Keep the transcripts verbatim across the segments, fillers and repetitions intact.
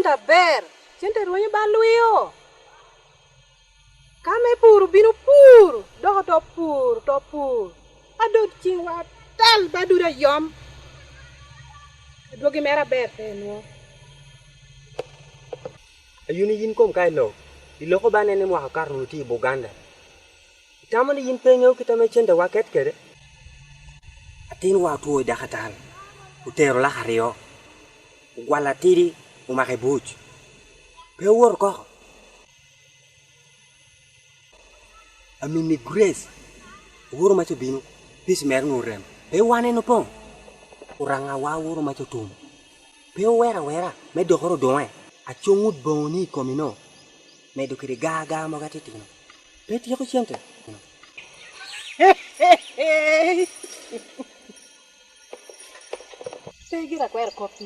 Aber, cente rwenyo ba lwio. Ka me pur obino pur, dok oto pur, oto pur. Adot ciŋwa atal ba dudo ayom. Adwogi mere aber pe enwoŋo. Ayuni yin kom ka ilok, iloko ba nen ni mwaka okato wunu tye i Buganda. Itamo ni yin pe iŋeo kit ame cente wa ket kede? Atinwa otwo i dakatal, otero lak aryo, ogwalo atidi, omako i buc. Pe owoto koko. Aminni Grace, oworo mac obino, pic mere onwoŋo orem. Pe wan en opoŋ. Oraŋawa oworo mac otum. Pe owero awera me dokoro odoŋe. Acoŋ wot boŋoni i komino, medo kede gaa gaa mogo atitino. Pe ityeko cente. Pe gire akwero koppi.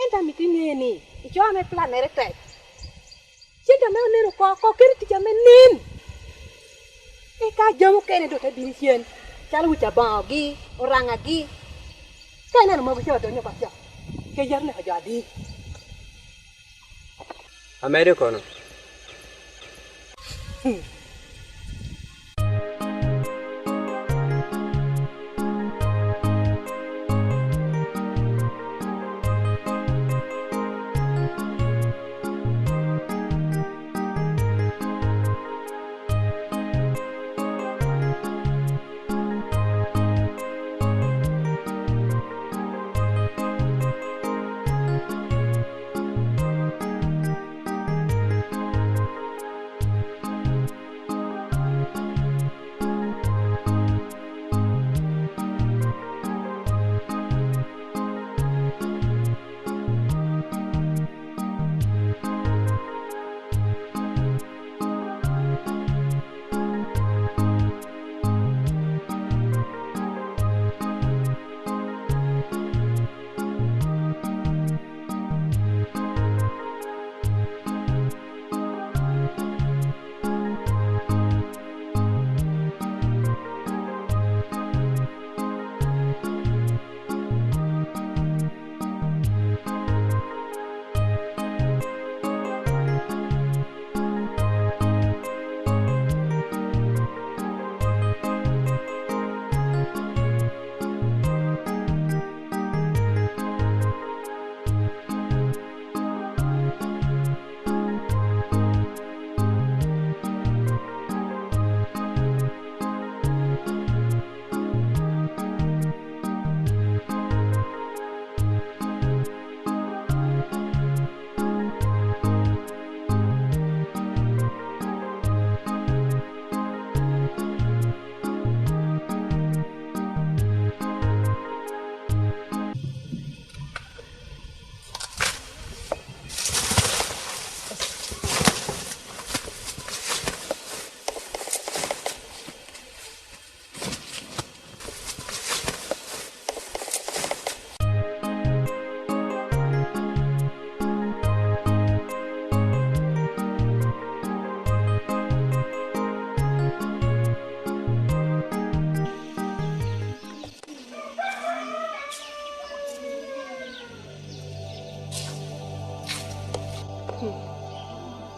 Ento amito iŋe ni, i co ame plannere tek, cente ame oneno oko, oko kede tic ame nen. Eka jami okene doŋ te bino cen, calo wic aboŋogi, oraŋagi. Ka ineno mogo ca odonyo oko ca, ke yero neko jo adi? Amede kono.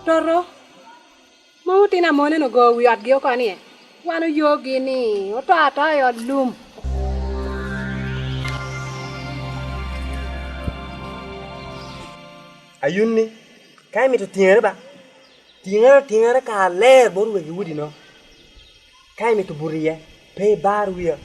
Toto, mom otino amonen ogo wi otgi oko ni, wan oyogi ni oto atoa i ot lum. Ayunni, ka imito tiŋere ba, tiŋere atiŋera ka aler bot wegi udino. Ka imito buto iye, pe ibar wia.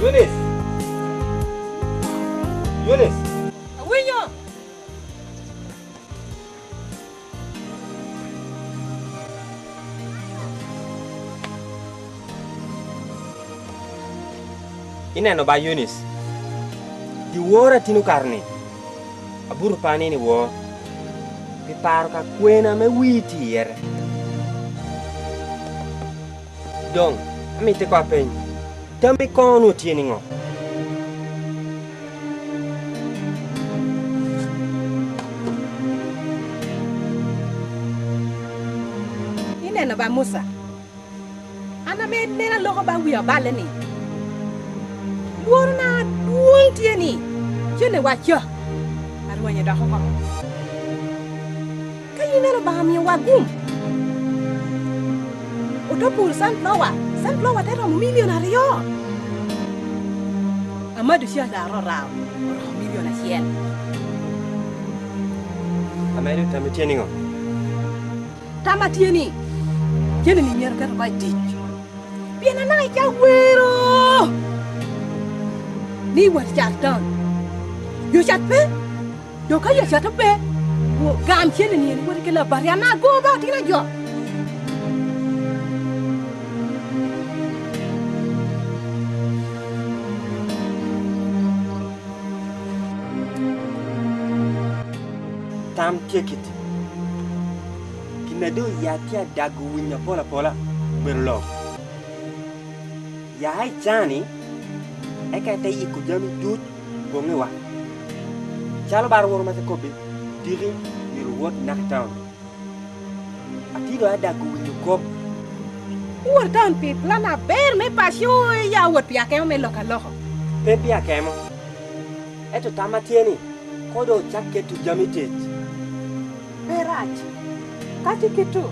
Eunice! Eunice! Awinyo! Ineno ba, Eunice, dyewor a tin okato-ni, abuto pani ni woo, pi paro ka kwena ame wii tye iye. Doŋ, amito ikob apeny, tammi koŋ onwoŋo tye niŋo? Ineno ba, Muca, an ame nen aloko ba wi aballe-ni, lworona adwoŋ tye ni cen i wacca arwenyo dok oko. Ka ineno Obaŋa omiowa gum, oto pur sunflower, sunflower te romo milion aryo. Amado ca laroo rao, oromo milion acel. Amedo, tammi tye niŋo? Tam a tye ni, cen-ni myero ket oko i tic. Pien anaŋ ica wero ni iwot i cat taun. Yo cat pe, dok ka yo cat pe, wo gam cen-ni en iwot i kela bati, an ago ba otino jo. Tam tye kiti. Gin a doŋ ya tye adago winyo apol apola obedo loo. Ya i caa-ni, eka ite yiko jami duc boŋewa. Calo ba rwot omito kobbi, diki myero wot naka i taun. Atye doŋ adago winyo kop. Wot i taun pi plan aber me paco, ya wot pi akemo me lok aloko? Pe pi akemo. Ento tam a tye ni, koŋ doŋ ocak keto jami i tic. Pe rac. Ka tye kito,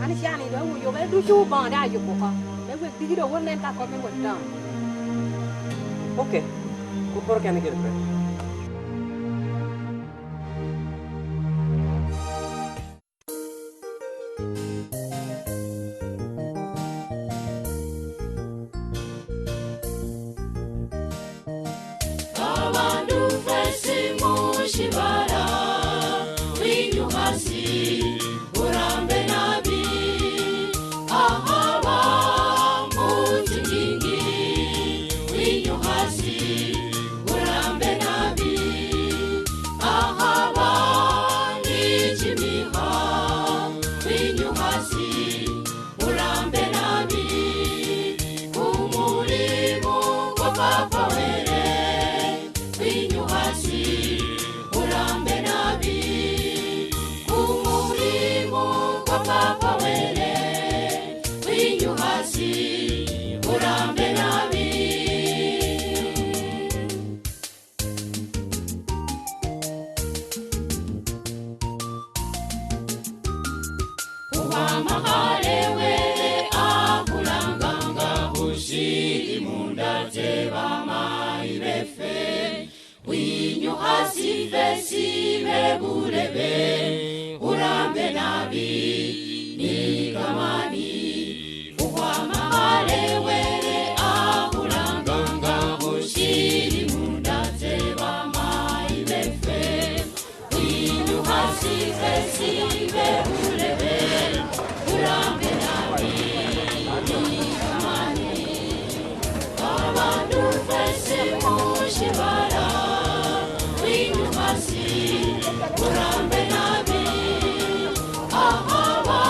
an i caa-ni doŋ awoyo bene ducu Obaŋa daŋ ayubo oko, me wek diki doŋ wot nen ka kop me wot i taun. Ok, kopporo kene gire pe. Abantu fesi mu kibala, winyo hasi, urambe nabi, ahaba, mutu nyingi, winyo hasi, urambe nabi, ahaba, ni jimiha, winyo hasi, urambe nabi, ku mulimo gwa Papa Wele, winyo hasi, urambe nabi, ku mulimo gwa Papa Wele, winyo hasi, urambe nabi. Owa makale wele akulanganga, osiri munda teba ma ibefe. Winyo hasi fesi be bulebe, urambe nabi, ni kamani. Owa makale wele akulanganga, osiri munda teba ma ibefe. Winyo hasi fesi be bulebe, urambe nabi, ni kamani. Abantu fesi mu kibala, winyo hasi, urambe nabi, ahaba.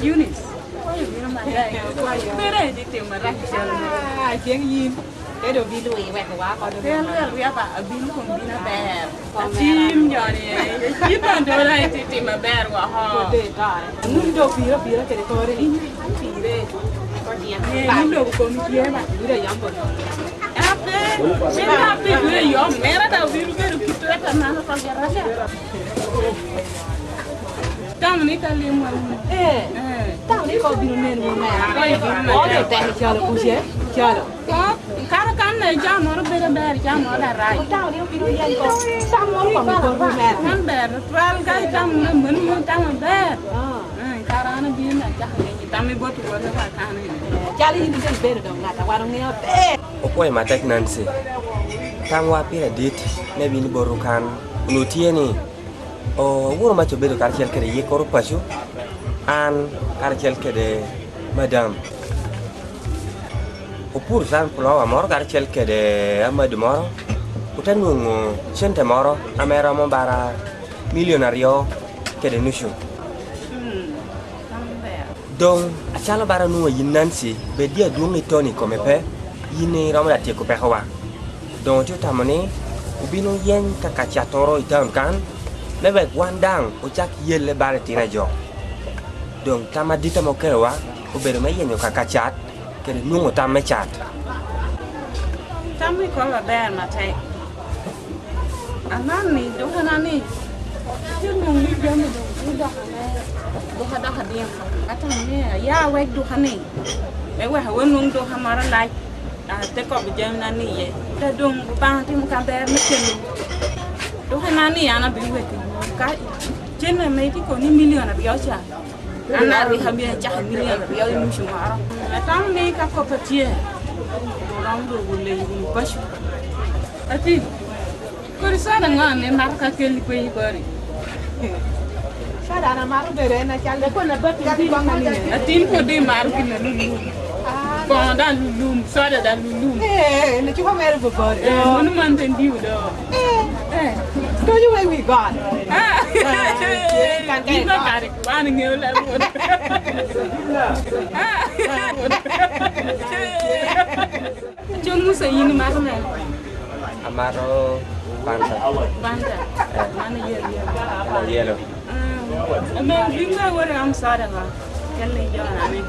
Eunice, kwayo bino matek. Mere edi tim marac calo. Ah, ceng yin. Te dong bilwi wek wa oko dong. Te alwel wia ba, abin kun bin aber. Atim joni, eh. Yin dong dola iti tim aber woko. Kote tare. Nun dong pira pira kede kore ni. Pire. Kote ya. Eh, nun dong komi tye ba. Bira yam bo. Ape, bira ape bira yom. Mera da biro bedo kit reta man oko garaja. Tamo ni ka lim wa wunu. Eh. Eh. Tamo ni ka obino neno wunu mera. Ka obino neno. Ode tek calo kuce, calo. Kara kan ne jam moro bedo ber, jam moro da rac. Otamo ni obino yen ko. Tam moro kong i kor wi mera. Kan ber, twal ka itamo na mano, mano tamo ber. Ah. Eh, kara an abino acako genyi tam i bot wode wa kan ene. Calo in ite ibedo dong ŋat a wan oŋeo aber. Opwoyo matek Nancy. Tamwa pire dit me bino botwu kan. Onwoŋo tye ni, o, awuro mac obedo karacel kede yikoro paco, an karacel kede madam. Opuro sunflower moro karacel kede amado moro, ote nwoŋo cente moro ame romo bara milion aryo kede nucu. Hmm, tam ber. Doŋ, acalo bara onwoŋo yin Nancy, bed di adwoŋ i Tony kome pe, yin iromo da tyeko pekowa. Doŋ otye otamo ni obino yeny ka ka cattoro i taun kan, me wek wan daŋ ocak yelle bala itino a jo. Doŋ tam adit ame okelowa obedo me yenyo ka ka cat, kede nwoŋo tam me cat. Tam ikome aber matek. Aman ni, dukana ni, tye nwoŋo ni jami doŋ bino dok ame, duka dok adino. Atamo ni, aya wek duka ni, me wek awe nwoŋ duka moro lac, ate kobo jamina ni iye. Te doŋ Obaŋa timo ka ber me kelo. Dukana ni an abino weko i wunu. Ka cen ame itye koni milion aryo ca, an a rik abino acako i milion aryo i nucu moro. Atamo ni ka kop atye, oromo dwogo leyi wunu paco. Atin, kodi soda ŋo ame imato ka keli kwe i kori? Soda an amato bedo en acal, acal i kong anini. Atin pwod imaro gin a lulum. Ah, koŋo daŋ lulum, soda daŋ lulum. Eh, en cupa mere bobori. Eh, mano man te ndiu do. Eh, eh. Donyo wa i wi got. Ah. Ah, tye kan ka i got. Wan ŋeo leb wot. Acol Musa, yin imato me? Amato Fanta. Fanta? Eh. Mano yelo, yelo. Mano yelo. Mm. Ame bin me wore am soda ŋo? Kelle jo na ni.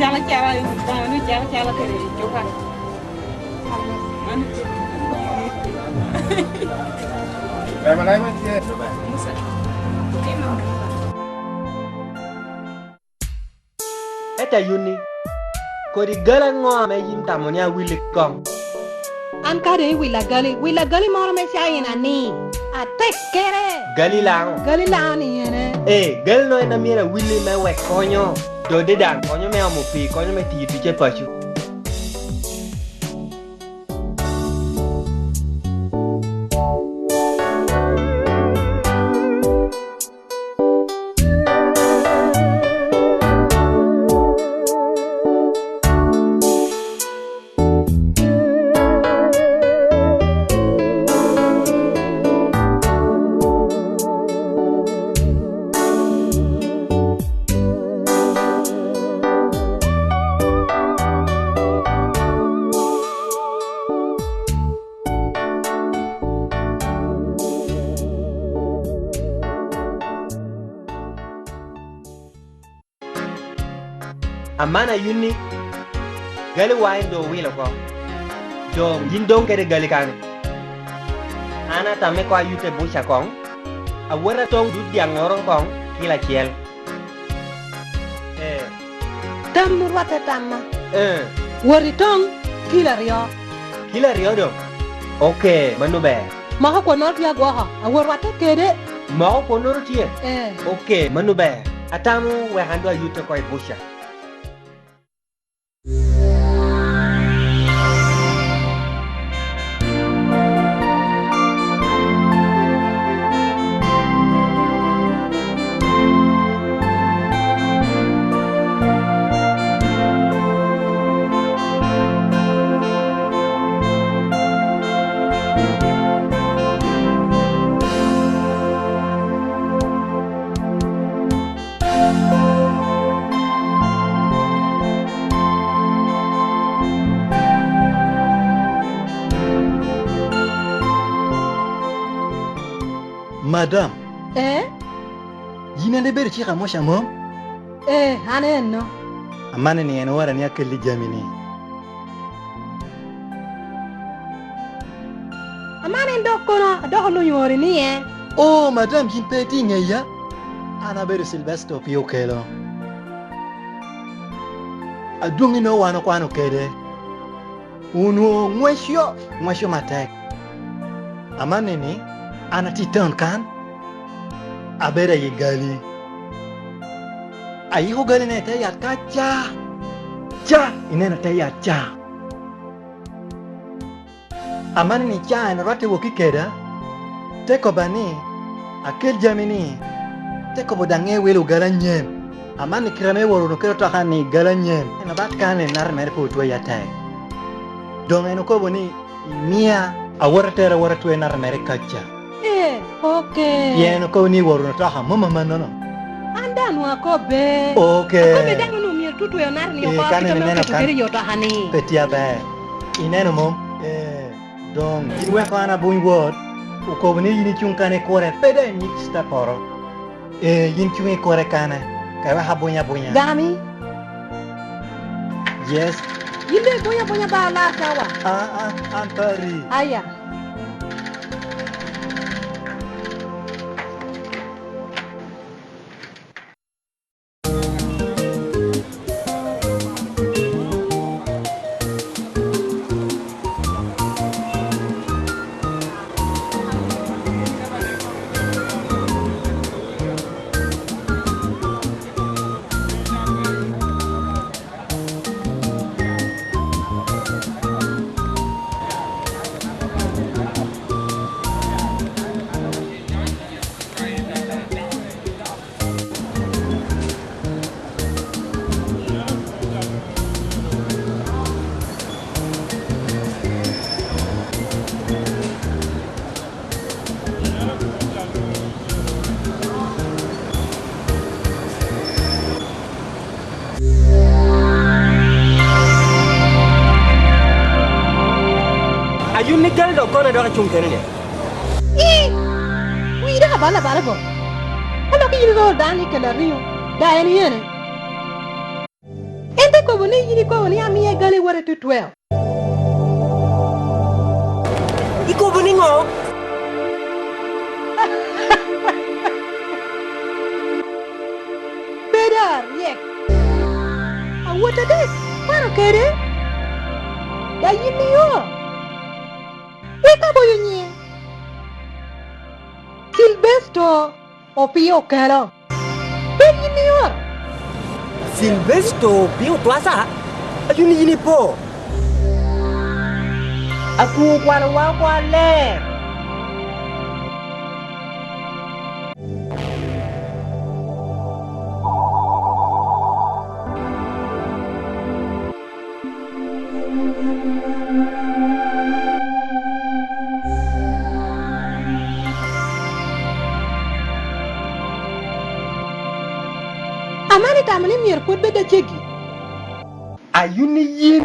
Calo, calo, calo, calo kede cuka. Mano kede Rema, rema tye. Musa. Ento ayunni, kodi gali aŋo ame yin tamo ni awilli koŋ? An ka doŋ iwila gali, wila gali moro me Caina ni atek kere. Gali Laŋo? Gali Laŋo ni ene? Ee, gali-nu en a myero awilli me wek konyo jo dedan, konyo me omo pii, konyo me tiyo ticce paco. Aman ayunni, gali wa en doŋ owilo oko. Doŋ yin doŋ kede gali kano. An atamme ko ayutte buca koŋ, awot atoŋ dut dyaŋŋoro koŋ kilo acel. Ee. Tammi rwatte tamma. Ee. Wot itoŋ kilo aryo. Kilo aryo doŋ? Oke, mano ber. Moko kwonnoro tye agwoko, awot rwatte kede. Moko kwonnoro tye? Ee. Oke, mano ber. Atamo wek an doŋ ayutte oko i buca. Madam. Ee? Yin en ibedo cik a Muca mom? Ee, an enno. Amanni ni en oora ni akelli jami-ni. Aman en dok kono, adok olunyo ori ni en. Oh, madam, yin pe itye i ŋeya? An abedo Silvester Opio Okelo. Adwoŋ ino wan okwano kede. Onwoŋo ŋweco, ŋweco matek. Amanni ni, an atye i taun kan, abedo aye gali. Ayiko gali-na i te yat ka ca, ca, ineno te yat ca. Amanni ni ca en orwatte wok i keda, te kobba ni, akel jami-ni, te kobo daŋ ni ewilo gali anyen. Amanni kite ame woro wunu kede otoka-ni gali anyen, en obat kan en nat mere pe otwei atek. Doŋ en okobo ni, imia, awot atera awot atwe nat mere kaca. Ee, oke. Pien en okobo ni woro wunu otoka mom amannono. An daŋ nwoŋo akobbe. Oke. Akobbe daŋ ni omyero tutweo nat-ni oko, kan kite ame ineno oketo kan kede i otoka-ni. Pe tye aber. Ineno mom? Ee. Doŋ yin weko an abuny wot, okobo ni yin icuŋ kan i kure, pe daŋ inyik cita poro. Ee, yin cuŋ i kure kane, ka wek abuny abunya. Gami. Yes. Yin daŋ ibuny abunya ba olar cawa. Aa, an pari. Aya. Ayun ni gali dok kono dok acuŋ kene ni. Ii, wii dok abalo abala bo. Ka dok yin iŋeo dano ni kelo ariŋo, daŋ en yene. En te kobo ni yin ikobo ni amie gali wot i tutweo. Ikobo niŋo? Bedo aryek. Awot adek, kwano kede. Da yin io. Wek aboyo nyiŋ. Silbesto Opio Okelo. Pe yin io. Silbesto Opio Otwaca? Ayuni yin ipo. Akwo okwalowa oko aler. Aman itamo ni myero pwod bed aceggi? Ayuni yin.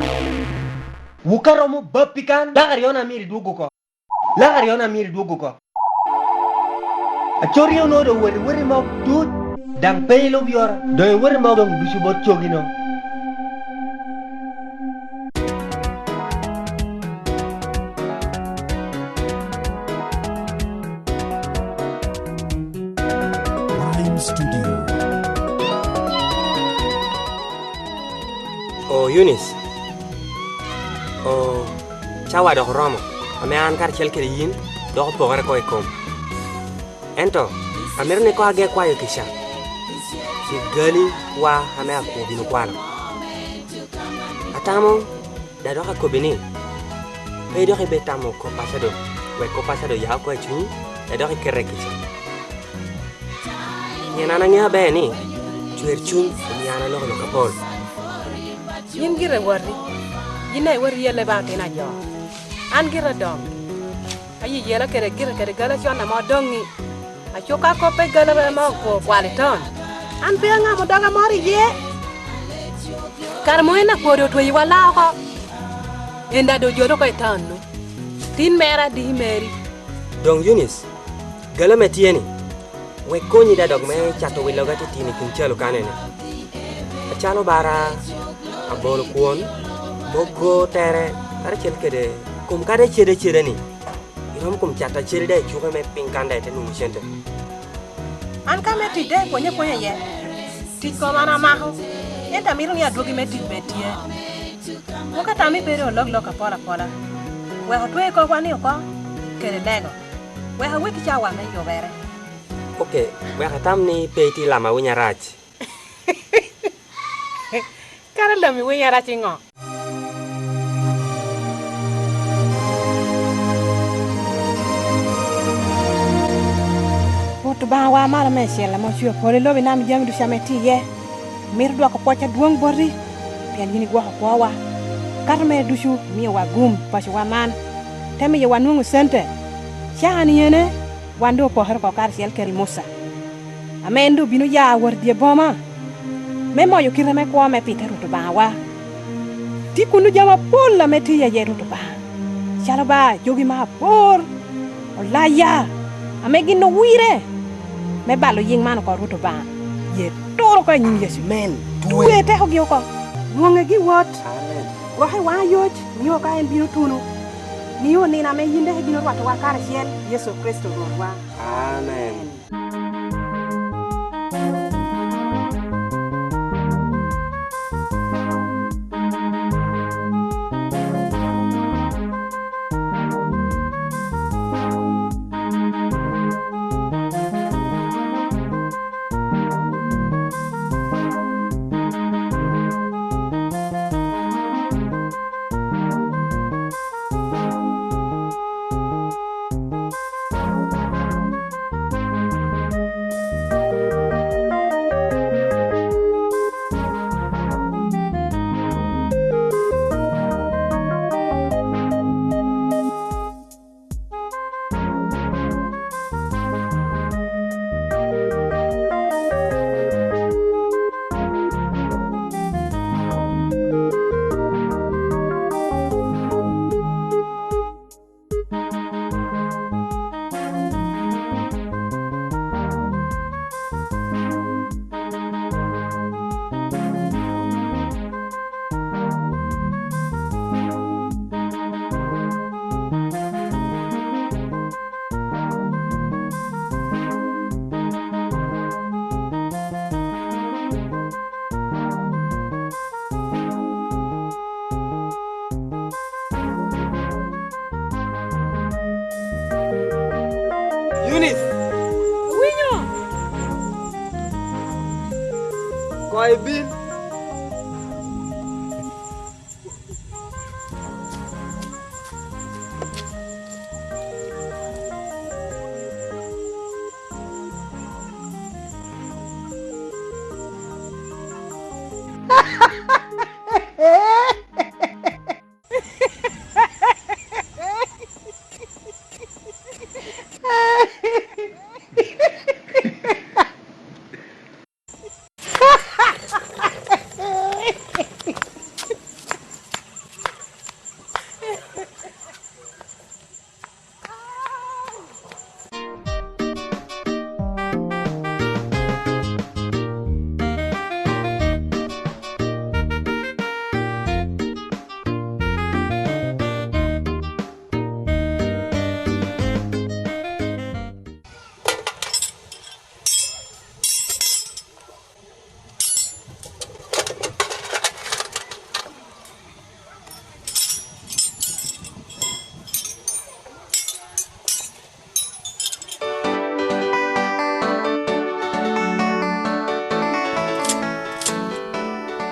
Wuka romo bappi kan, laka ryona myero idwog oko. Laka ryona myero idwog oko. Acoti onwoŋo doŋ wot iwoti mok tut, daŋ pe ilub yora, doŋ iwoti mok doŋ ducu bot cogino. Rhyme Studio. O Eunice, o, cawa dok oromo, ame an karacel kede yin dok opokere oko i kom. Ento amito ni koŋ age kwayo kica pi gali wa ame akwo bino kwalo. Atamo, da dok akobbi ni, pe dok ibed tamo kop Paco do, wek kop Paco do ya oko i cunyi, da dok ikete kica. Pien an aŋeo aber ni cwer cuny omio an aloko lok apol. Yin gire woti, yin daŋ iwot iyelle ba otino ajo. An gire adongo, ayeyela kede gire kede gali acon ame odoŋ-ŋi. Acukka kop pe gali ame okwo kwalo i taun. An pe aŋamo doga moro iye. Kara mom en akwo doŋ otweyiwa la oko? En daŋ doŋ ojodo oko i taun-nu. Tin mere adiki meri. Doŋ Eunice, gali ame tye-ni, wek konyi daŋ dok me cato willogo atitino i kun calo kanene. Acalo bara, abolo kwon, mogo tere, karacel kede kom kadi acede aceda-ni. Iromo kom cato acel daŋ i cuke me piny kan daŋ ite nwoŋo cente. An ka me tic daŋ ipwonyo apwonya iye. Tic koma an amako, ento amito ni adwogi me tic bed tye. Gwok atam ibedo olok lok apol apola. Wek otwe i kopwa ni oko, kede lego. Wek aweki cawa me yubere. Ok, wek atam ni pe itye lamo awiny arac. Kara lami winyo arac iŋo? Rwot Obaŋawa malo meicel ame ocweo polo i lobo i nam i jami ducu ame tye iye, mito dwoko pwoc adwoŋ boti, pien yin igwoko kwowa. Kato mere ducu imiowa gum i pacowa man, te miyowa nwoŋo cente. Caa-ni ene, wan doŋ opokere oko karacel kede Muca, ame en doŋ obino ya wot i dye boma, me moyo kite me kwo me pite Rwot Obaŋawa. Tye kuno jami apol ame tye iye Rwot Obaŋa, calo ba jogi me apor, olaya, ame gin owire me balo yiŋ man oko Rwot Obaŋa. Ye tur oko i nyim Yecu. Amen. Twe tekogi oko. Lwoŋegi wot. Amen. Gwok i waŋ ayoc, nio ka en bino tuno. Nio nino ame yin dok ibino rwatowa karacel, Yecu Kricito Rwotwa. Amen. Winyo! Koŋ ibin.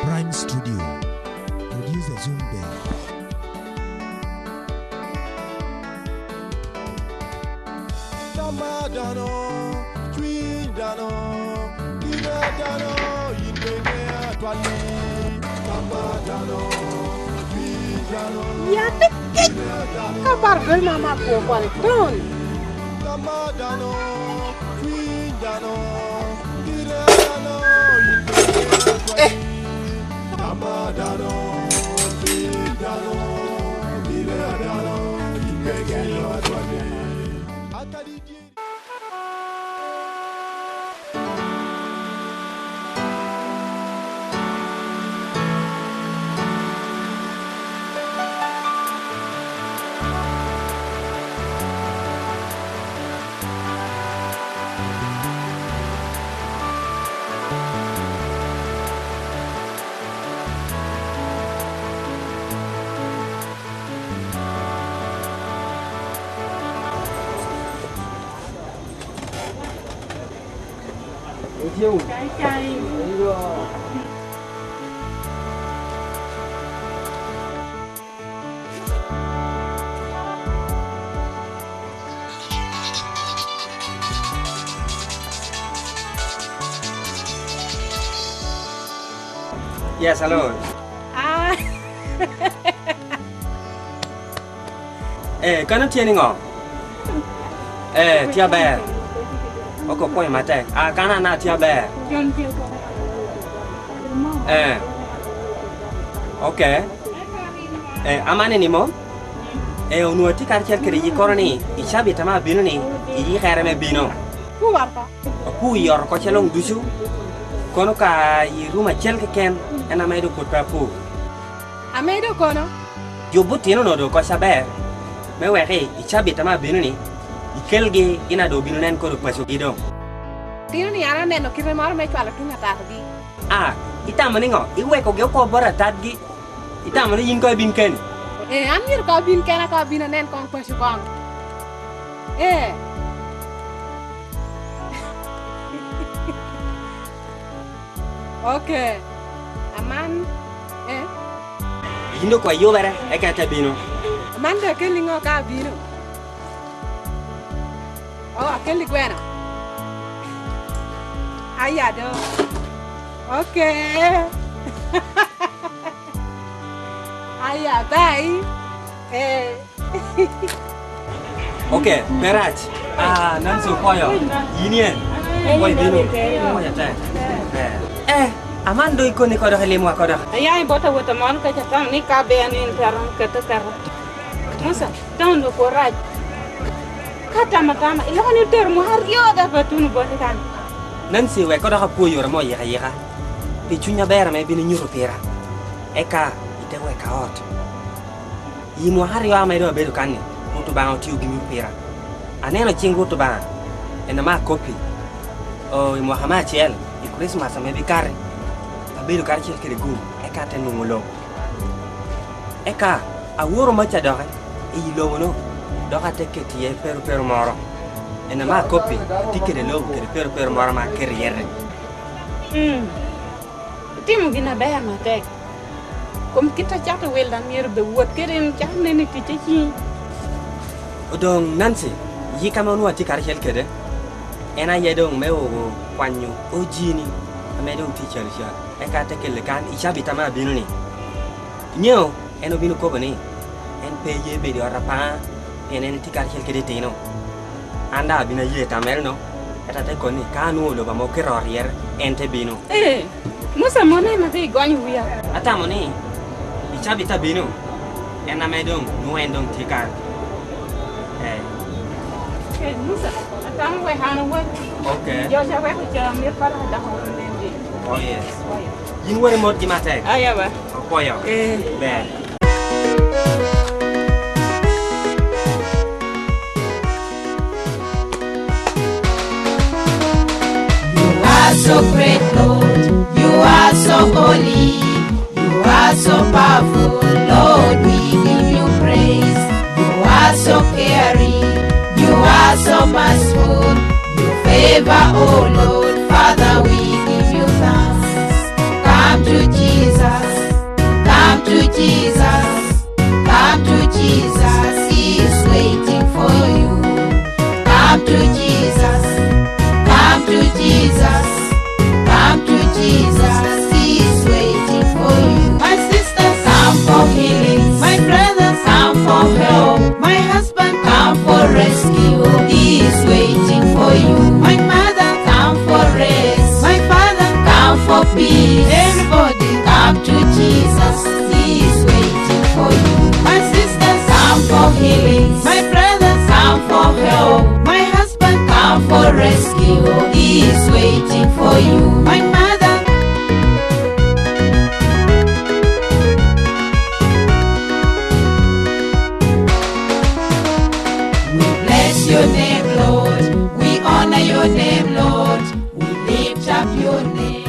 Prime Studio, producer Zoom Band. Tam a dano, cwiny dano, kite a dano, yin pe iŋeo atwal-li. Tam a dano, cwiny dano, ya atekki. Kite a dano, ka bar bel mama akwo kwale ton. Tam a dano, cwiny dano, kite a dano, yin pe iŋeo atwal-li. Tam a dano, cwiny dano, kite a dano, yin pe iŋeo atwal-li. Akadi dyeri. Yes, hello. Ah. Eh, kano tye niŋo? Eh, tye aber. Ok, opwonyo matek. Ah, kano ana tye aber. Eh. Ok. Eh, amanni ni mo? Eh, onwoŋo atye karacel kede yikkoro ni, i cabit ame abino ni, iyikere me bino. Apu yot oko ce luŋ ducu, kono ka i rum acel keken, en amedo pwod pe apu. Amedo kono? Yub otino onwoŋo doŋ oko ca ber, me wek i, i cabit ame abino ni, ikelgi gin a doŋ obino nen kono pacogi doŋ. Tino ni an aneno kite moro me cwalo tuŋ atatogi. A, itamo niŋo? Iwekogi oko bot atatgi? Itamo ni yin koŋ ibin keni? Ee, an myero koŋ abin kena, koŋ abin anen koŋ paco koŋ. Ee. Ok. Aman, ee. Yin doŋ koŋ iyubere, eka ite bino. Aman doŋ akelli ŋo ka abino? Oh, akelli gweno. Aya do. Ok. Aya, bye. Eh. Ok, pe rac. Ah, Nancy Okoyo. Yin ien? Okoyo bino. Okoyo te. Eh. Eh, aman do ikoni kodo, ilimo kodo. Aya, ibota wota mon ka catan ni ka be anin tero keto keto. Musa. Taun dok orac. Ka tama tama, iloko ni otero mwaka aryo dok atuno bote kan. Nancy, wek odok apwoyo ame oyika yika, pi cuny aber ame ibino nyuto pira, eka ite weka ot. I mwaka aryo ame doŋ abedo kan-ni, Rwot Obaŋa otio gin nyuto pira. Aneno ciŋ Rwot Obaŋa, en ame akoppi. O, i mwaka me acel, i Kricmas ame bikati, abedo karacel kede gum, eka ate nwoŋo lobo. Eka aworo maca doki i lobo-nu, dok ate keto iye pero pero moro. En ame akoppi, atye kede lobo kede pero pero moro ame aketo iye rik. Mm. Itimo gin aber atek. Kom kit a cato wil daŋ myero bed wot kede en cako nen i tic a ciŋ. Odoŋ Nancy, yik ame onwoŋo atye karacel kede, en aye doŋ me oko kwanyo ojini ame doŋ tye i Calical, eka ate kele kan i cabit ame abino-ni. Iŋeo, en obino kobo ni, en pe ye bedo i ot apaŋa, pien en tye karacel kede itino. An daŋ abino aye tamel-nu, ento ate kobo ni, ka anwoŋo lobo ame oketo ot iye, en te bino. Ee, Musa, mano en ame igonyo wia. Atamo ni, i cabit abino, en ame doŋ nwoŋo en doŋ tye kan. Ee. Ee, Musa, atamo wek an awot. Ok. Jo ca weko ca, myero pala dako nen di. Oh, yes. Oh, yes. Yin wot imotgi matek. Aya ba. Apwoyo. Ee. Ber. You are so great, Lord. You are so holy. You are so powerful, Lord. We give you praise. You are so caring. You are so merciful. You favor, oh Lord. Father, we give you thanks. Come to Jesus. Come to Jesus. Come to Jesus, He is waiting for you. Come to Jesus, come to Jesus, come to Jesus, He is waiting for you. My sisters, come for healing. My brothers, come for help. My husband, come for rescue. He is waiting for you. My mother, come for rest. My father, come for peace. Everybody, come to Jesus. He is waiting for you. My sisters, come for healing. My brothers, come for help. My husband, come for rescue. He is waiting for you. My mother. We bless your name, Lord. We honor your name, Lord. We lift up your name.